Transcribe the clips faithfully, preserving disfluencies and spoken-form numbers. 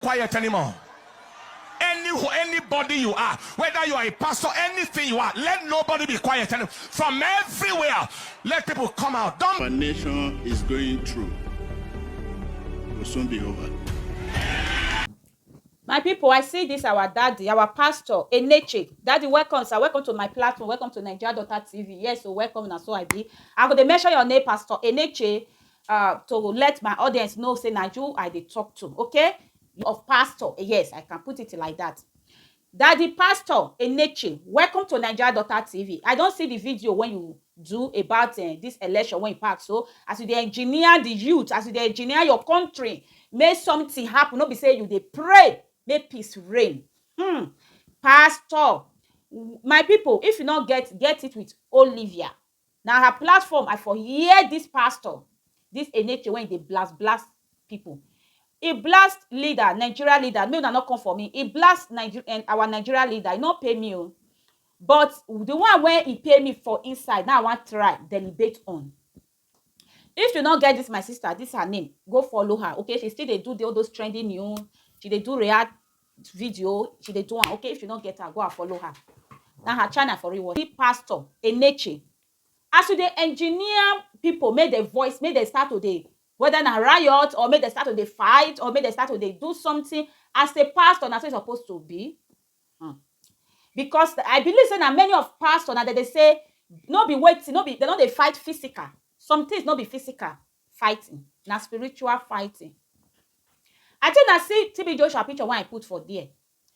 quiet anymore. Any, anybody you are, whether you are a pastor, anything you are, let nobody be quiet anymore. From everywhere, let people come out. Don't Our nation is going through will soon be over. My people, I see this our daddy, our pastor, Eneche. Daddy, welcome, sir. Welcome to my platform. Welcome to Nigeria Daughter T V. Yes, so welcome, na so I be. I go dey mention your name, Pastor Eneche, uh, to let my audience know say na you I dey talk to, okay? Of pastor, yes, I can put it like that. Daddy Pastor Eneche, welcome to Nigeria Daughter T V. I don see the video when you do about uh, this election when you pass. So as you dey engineer the youth, as you dey engineer your country, make something happen. No be say you dey pray, make peace reign. Hmm. Pastor, my people, if you not get get it with Olivia, now her platform, I for hear this pastor, this Eneche when they blast blast people. He blast leader, Nigeria leader. Me una not come for me. He blast Niger and our Nigeria leader. He not pay me. Oh. But the one where he pay me for inside, now I want try deliberate on. If you not get this, my sister, this her name. Go follow her. Okay, she still they do the, all those trending news. She they do react video. She they do one. Okay, if you not get her, go and follow her. Now her channel for reward. The pastor, Eneche. As you dey engineer people, make the voice, make they start to dey whether na riot or make they start to dey fight or make they start to dey do something as a pastor, na so e suppose to be. Hmm. Because I believe say na many of pastor na dem dey say no be wetin, no be, dem no dey fight physical. Some things no be physical fighting, na spiritual fighting. I think na see T B Joshua picture wey I put for there.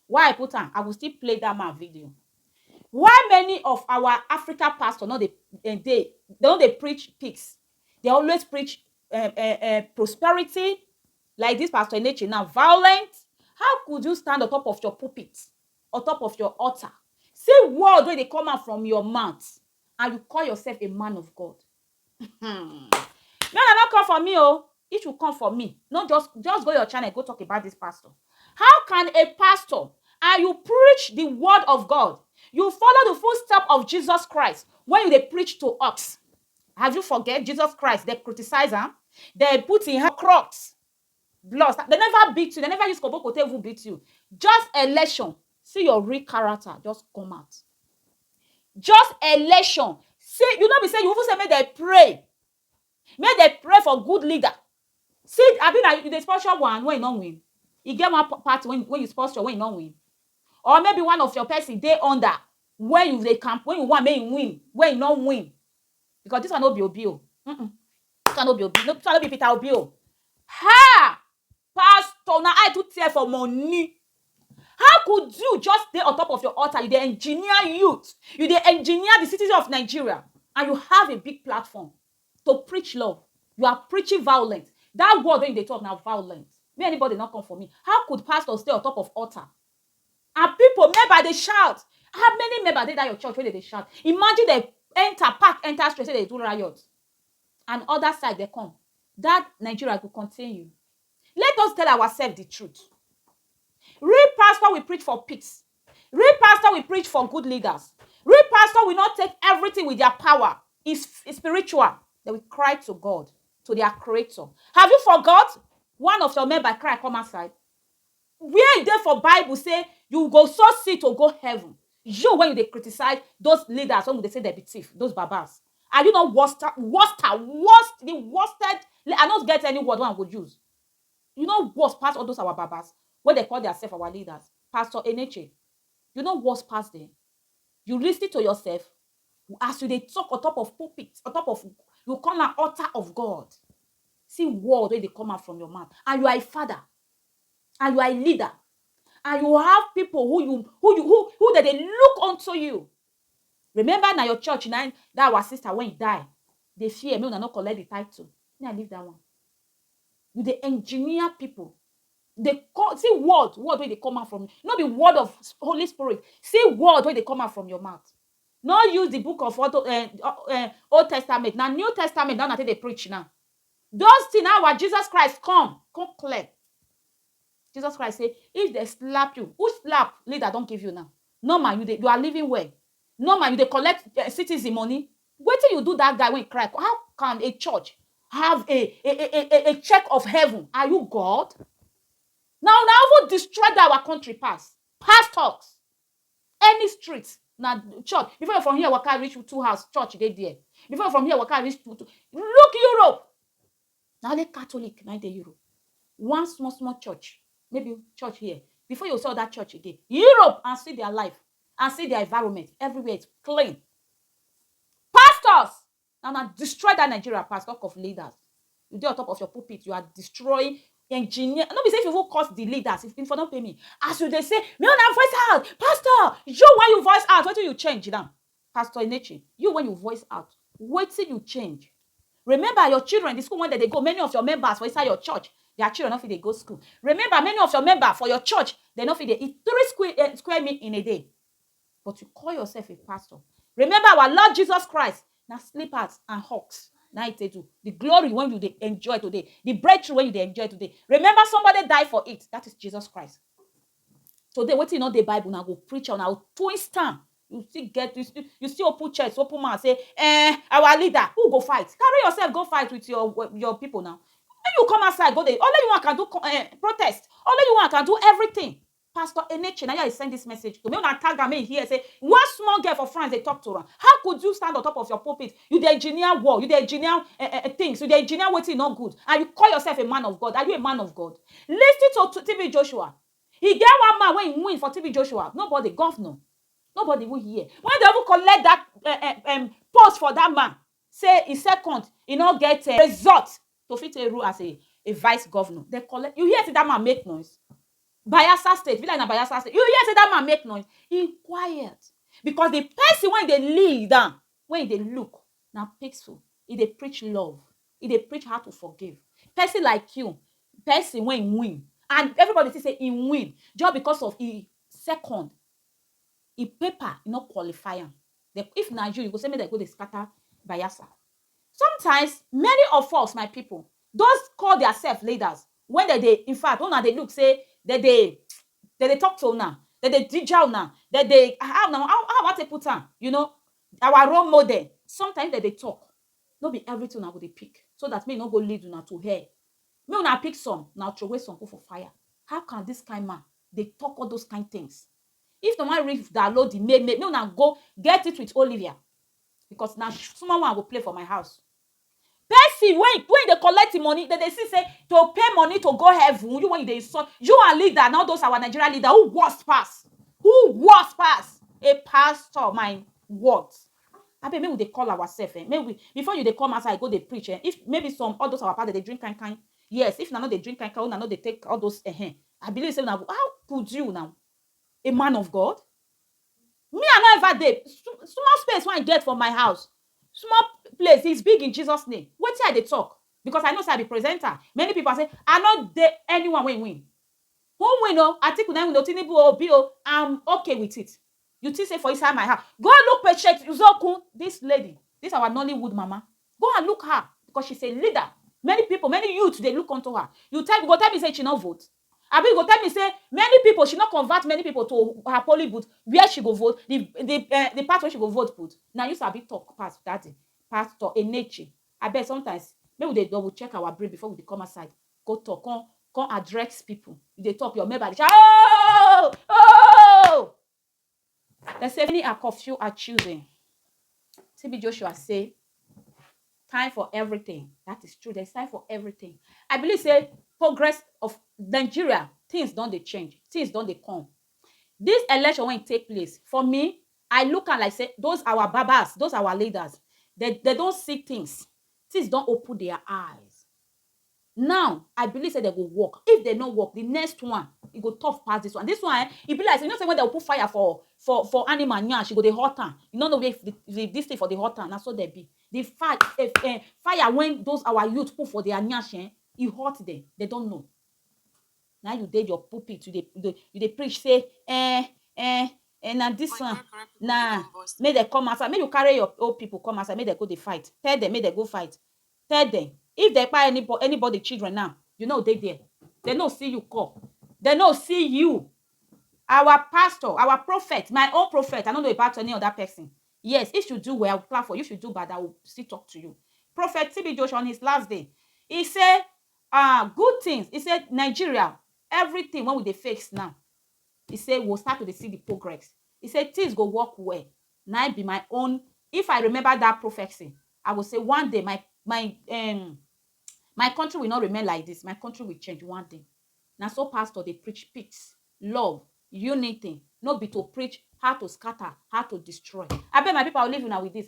Why I put am, I go still play that man video. Why many of our Africa pastor no dey eh, dey they no dey preach peace? They always preach eh, eh, eh, prosperity. Like this pastor Eneche now, violent. How could you stand on top of your pulpit, on top of your altar, see word wey dey come out from your mouth, and you call yourself a man of God? Hmm. No, no, no, come for me, oh. If you come for me, no, just just go your channel, go talk about this pastor. How can a pastor and you preach the word of God, you follow the footstep of Jesus Christ when you dey preach to ox? Have you forget Jesus Christ? They criticize him, they put in her crocs, blood. They never beat you, they never use koboko to even beat you. Just election, see your real character, just come out. Just election. See, you know, be say you even say make they pray. Make they pray for good leader. See, I be like you dey sponsor one when you no win. You get one p- party when, when you sponsor when you no win. Or maybe one of your person dey under when you dey camp, when you want make you win, when you no win. Because this one no be Obi o. Mm-mm. This one no be Obi. No, this one no be Peter Obi o. Ha! Pastor, na I too tear for money. How could you just stay on top of your altar? You dey engineer youth. You dey engineer the citizens of Nigeria. And you have a big platform to preach love. You are preaching violence. That word when they talk now, violence. Me, anybody not come for me. How could pastor stay on top of altar? And people, member, they shout. How many member dey that your church when they shout? Imagine they enter park, enter street, say they do riot. And other side they come. That Nigeria will continue. Let us tell ourselves the truth. Real pastor will preach for peace. Real pastor will preach for good leaders. Real pastor will not take everything with their power. It's, it's spiritual. They will cry to God, to their creator. Have you forgot? One of your member cry, come outside. Where e dey for Bible say you go so see to go heaven? You when you dey criticize those leaders, when they say they be thief, those babas. Are you not worst, worst, worst, the worsted? I don't get any word one go use. You know worst pass all those our babas when they call themselves our leaders. Pastor Eneche, you know worst pass them. You listen to yourself as you dey talk on top of pulpit, on top of you call an altar of God. See word wey dey come out from your mouth, and you are a father, and you are a leader, and you have people who you who you who who dey dey look unto you. Remember na your church na that our sister when he die, dey fear me una no collect the title. Me I leave that one. You dey engineer people. Dey call see word word wey dey come out from no be word of Holy Spirit. See word wey dey come out from your mouth. No use the book of Auto, uh, uh, Old Testament. Na New Testament now na take dey preach now. Those things now our Jesus Christ come come clear. Jesus Christ say if they slap you, who slap leader don give you now? Normal you dey you are living well. Normal you dey collect uh, citizen money. Wetin you do that guy when he cry? How can a church have a a a a a check of heaven? Are you God? Now, now even destroy that our country pass. Pastors, any street, na church. Before you from here waka reach two house, church dey there. Before you from here waka reach two, two. Look Europe. Na only Catholic na dey Europe. One small small church, maybe church here. Before you saw that church again, Europe and see their life and see their environment. Everywhere is clean. Pastors, now na destroy that Nigeria past. Talk of leaders. You dey on top of your pulpit, you are destroying engineer. No be say if you even curse the leaders, if, if you no pay me. As you dey say, me una voice out, pastor, you when you voice out, wetin you change now? Pastor Eneche, you when you voice out, wetin you change? Remember your children, the school when they dey go, many of your members for inside your church, their children no fit dey go school. Remember many of your members for your church, they no fit dey eat three square, eh, square meal in a day. But you call yourself a pastor. Remember our Lord Jesus Christ, na slippers and hawks na e take do. The glory when you dey enjoy today, the breakthrough when you dey enjoy today. Remember somebody die for it. That is Jesus Christ. Today, wetin no dey Bible, na go preach, una go twist am. You still get, you still, you still open chest, open mouth, say, eh, our leader, who go fight? Carry yourself, go fight with your your people now. When you come outside, go dey, only you one can do co- eh, protest. Only you one can do everything. Pastor Eneche, na you I send this message to. Make una tag am, make e hear say one small girl for France dey talk to am. How could you stand on top of your pulpit? You dey engineer war, you dey engineer eh, eh, eh, things, you dey engineer wetin no good, and you call yourself a man of God. Are you a man of God? Listen to, to T B Joshua. He get one man wey he win for T B Joshua. Nobody, governor, nobody even hear. When they even collect that eh, eh, um, post for that man, say he second, he no get eh, result to fit take rule as a, a vice governor. They collect. You hear say that man make noise? Bayelsa State, be like na Bayelsa State. You hear say that man make noise? He quiet because the person wey dey lead am, wey dey look, na peaceful. He dey preach love. He dey preach how to forgive. Person like you, person wey win, and everybody see say he win just because of he second, he paper, he no qualify am. Then if na you, you go say make dem go dey scatter Bayelsa. Sometimes many of us, my people, those call themselves leaders, when they dey, in fact, una dey look say they dey, they dey talk to una, they dey ginger una, they dey, how una, how, how I take put am, you know, our role model. Sometimes they dey talk, no be everything una go dey pick, so that make e no go lead una to hell. Make una pick some, una throway some put for fire. How can this kind man dey talk all those kind things? If na wan read, download the mail, mail, make una go get it with Olivia, because na sh- small one I go play for my house. Person wey wey dey collect the money, dem dey see say to pay money to go heaven, you when you dey insult, you and leader, na all those our Nigerian leader, who worst pass? Who worst pass? A pastor, my word. Abeg, make we dey call ourselves, eh? Make we, before you dey come outside go dey preach, eh? If maybe some all those our pastor dey drink kind kind, yes, if una no dey drink kind kind, una no dey take all those, eh, eh, I believe say una go, how could you now? A man of God? Me, I no ever dey. Sm- small space wey I get for my house, small place, is big in Jesus' name. Wetin I dey talk? Because I know say I be presenter. Many people say, I no dey anyone wey win. Who win o? Atiku na win o, Tinubu o, Obi o, I'm okay with it. You think say for inside my house? Go look Patient Uzoku, this lady, this our Nollywood mama. Go and look her because she's a leader. Many people, many youths, they look unto her. You tell, you go tell me say she no vote. Abi you go tell me say many people, she no convert many people to her polling booth where she go vote, the the uh, the part where she go vote put. Now you sabi talk pass that day. Pastor Eneche. I bet sometimes maybe they double check our brain before we dey come outside. Go talk, come come address people. You dey talk, your member dey shout, oh, oh. They say many are confused are choosing. T B Joshua say, time for everything. That is true. There's time for everything. I believe say progress of Nigeria, things don dey change, things don dey come. This election when it take place, for me, I look am like say those our babas, those our leaders, they, they don't see things. Things don't open their eyes. Now I believe say they go work. If they no work, the next one, e go tough pass this one. This one, eh, e be like say, you know say when they put fire for for for animal nyash, e go dey hot am. You no know if the, the, this thing for the hot am. Na so they be. The fire, if, eh, fire when those our youth put for their nyash, eh, e hot them. They don't know. Now you dey your pulpit, you dey you dey, you dey preach say, eh, eh, eh, na this one, na make they come outside, make you carry your old people come outside, make they go dey fight. Tell them make they go fight. Tell them if they buy anybody, anybody children now, you know they there. They no see you call. They no see you. Our pastor, our prophet, my own prophet, I don't know about any other person. Yes, if you do well, I will clap for you. If you do bad, I will still talk to you. Prophet T B Joshua on his last day, he said, uh, good things. He said, Nigeria, everything wey we dey face now, e say we go start to dey see the progress. E say things go work well. Na im be my own. If I remember that prophecy, I go say one day my my um my country will not remain like this. My country will change one day. Na so pastor dey preach peace, love, unity. No be to preach how to scatter, how to destroy. Abeg, my people, I will leave una with this.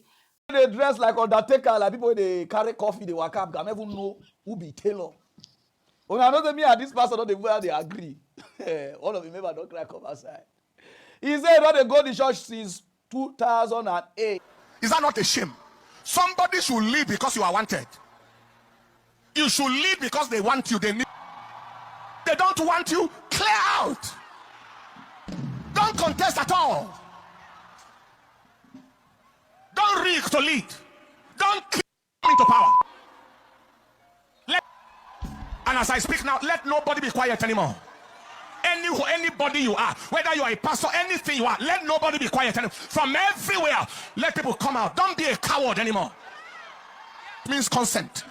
They dress like undertaker, like people wey dey carry coffin dey waka. I never know who be tailor. Una know say me and this pastor no dey even dey agree. One of the member don cry come outside. He say he don dey go the church since two thousand and eight. Is that not a shame? Somebody should lead because you are wanted. You should lead because they want you. They need. They don't want you. Clear out. Don't contest at all. Don't rig to lead. Don't come into power. Let, and as I speak now, let nobody be quiet anymore. Any, anybody you are, whether you are a pastor, anything you are, let nobody be quiet anymore. From everywhere, let people come out. Don't be a coward anymore. It means consent.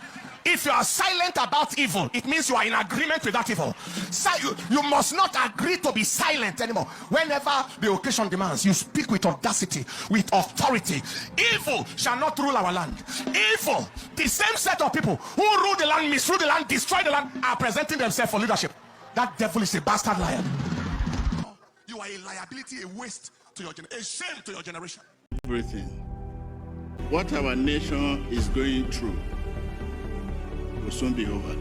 If you are silent about evil, it means you are in agreement with that evil. So you, you must not agree to be silent anymore. Whenever the occasion demands, you speak with audacity, with authority. Evil shall not rule our land. Evil, the same set of people who rule the land, misrule the land, destroy the land, are presenting themselves for leadership. That devil is a bastard liar. You are a liability, a waste to your generation, a shame to your generation. Everything. What our nation is going through will soon be over.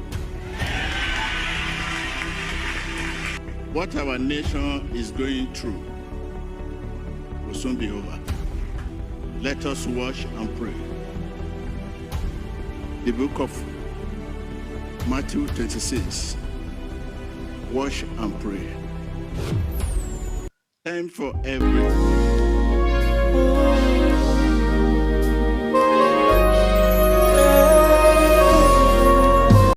What our nation is going through will soon be over. Let us watch and pray. The book of Matthew twenty-six. Watch and pray. Time for everything.